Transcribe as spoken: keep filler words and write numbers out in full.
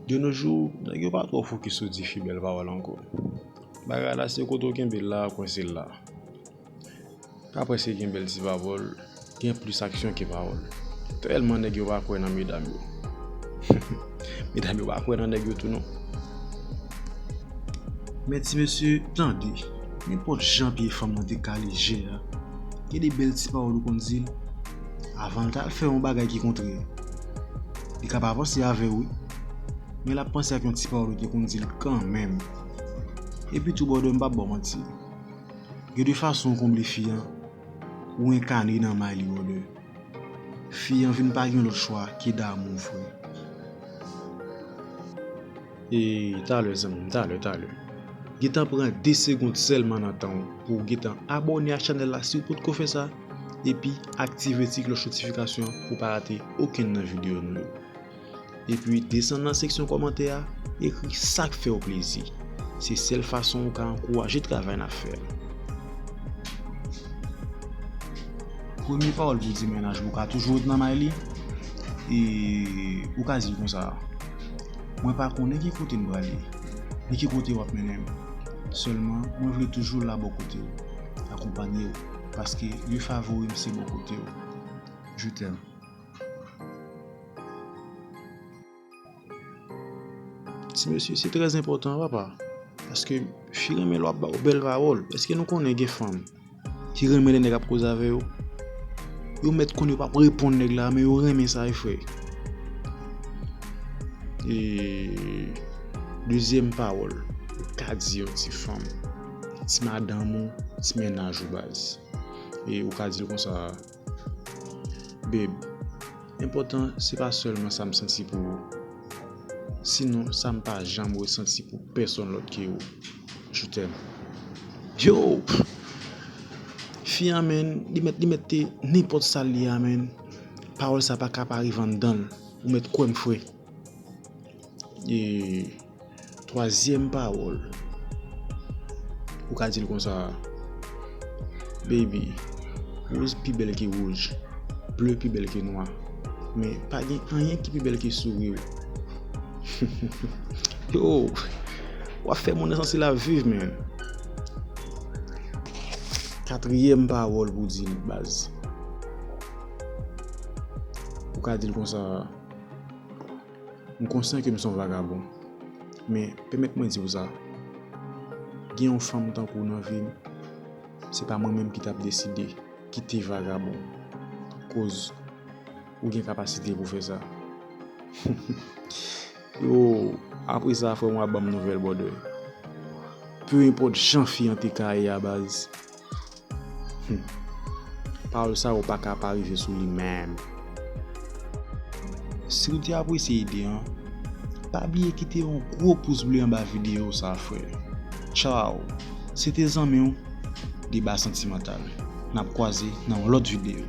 De nos jours, nèg yo pa twò fokis sou difi bèl pawòl ankò. Bagay la, se kote w kenbe l la, kwense l la. Ka prèske gen bèl ti pawòl, gen plis aksyon ke pawòl. Tèlman nèg yo pa kwè nan medam yo. Medam yo pa kwè nan nèg yo tou non. Men ti mesye, tande, nenpòt jan pye fanm nan te ka lejè a, gen de bèl ti pawòl ou konn di l, avan l t al fè yon bagay ki kontrè. Li ka pa panse avè w, wi. Men l ap panse ak yon ti pawòl ou te konn di l kanmenm. Epi tou, brother, m p ap ba w manti. Gen de fason ou konble fi an, ou enkane nan may li, brother. Fi an vin pa gen lòt chwa ke damou, frè. E talè, zanmi m, talè, talè. Gentan pran de segond sèlman nan tan w pou w gentan abòne ak chanèl la si w potko fè sa, epi aktive ti klòch notifikasyon pou w pa rate okenn nan videyo nou yo. Epi desann nan seksyon kòmantè a, ekri sa k fè w plezi. Se sèl fason ou ka ankouraje travay n ap fè a. Premye pawòl pou di mennaj ou ka toujou ret nan may li, e ou ka di l konsa, mwen pa konnen ki kote n prale, ni ki kote w ap mennen m. Sèlman, mwen vle toujou la bò kote w, akonpanye w, paske lye favori m se bò kote w. Je t'aime. Ti mesye, se trè enpòtan, papa. Paske fi renmen lè w ap ba yo bèl pawòl. Èske nou konnen gen fanm ki renmen lè nèg ap koze avè yo? Yo mèt konn yo p ap reponn nèg la, men yo renmen sa wi, frè. E dezyèm pawòl ou ka di yon ti fanm, ti madanm ou, ti mennaj ou, baz. E ou ka di l konsa, Babe, enpòtan se pa sèlman sa m santi pou ou. Sinon, sa m pa janm resanti pou pèsonn lòt ke ou. Je t'aime. Yo! Fi an, menn, li mèt, li mèt te nenpòt sa l ye a, menn. Pawòl sa pa ka pa rive anndan l. Ou mèt kwè m, frè. E twazyèm pawòl, ou ka di l konsa, baby, woz pi bèl ke wouj, ble pi bèl ke nwa, men pa gen anyen ki pi bèl ke souri w. Yo, w ap fè moun nan santi l ap viv, menn. Katriyèm pawòl pou di l, baz. Ou ka di l konsa, m konsyan ke m se yon vagabon, men pèmèt mwen di w sa, gen yon fanm tankou w nan vi m, se pa mwen menm ki t ap deside kite vagabon, koz ou gen kapasite pou fè sa. Yo, apre sa, frè m, w a ban m nouvèl, brother. Pe enpòt jan fi an te ka ye a, baz, Hmm. Pawòl sa yo pa ka pa rive sou li menm. Si w te apresye ide an, pa bliye kite yon gwo pous ble anba videyo sa, frè. Tchaw! Se te zanmi w, Deba Santimantal. N ap kwaze nan yon lòt videyo.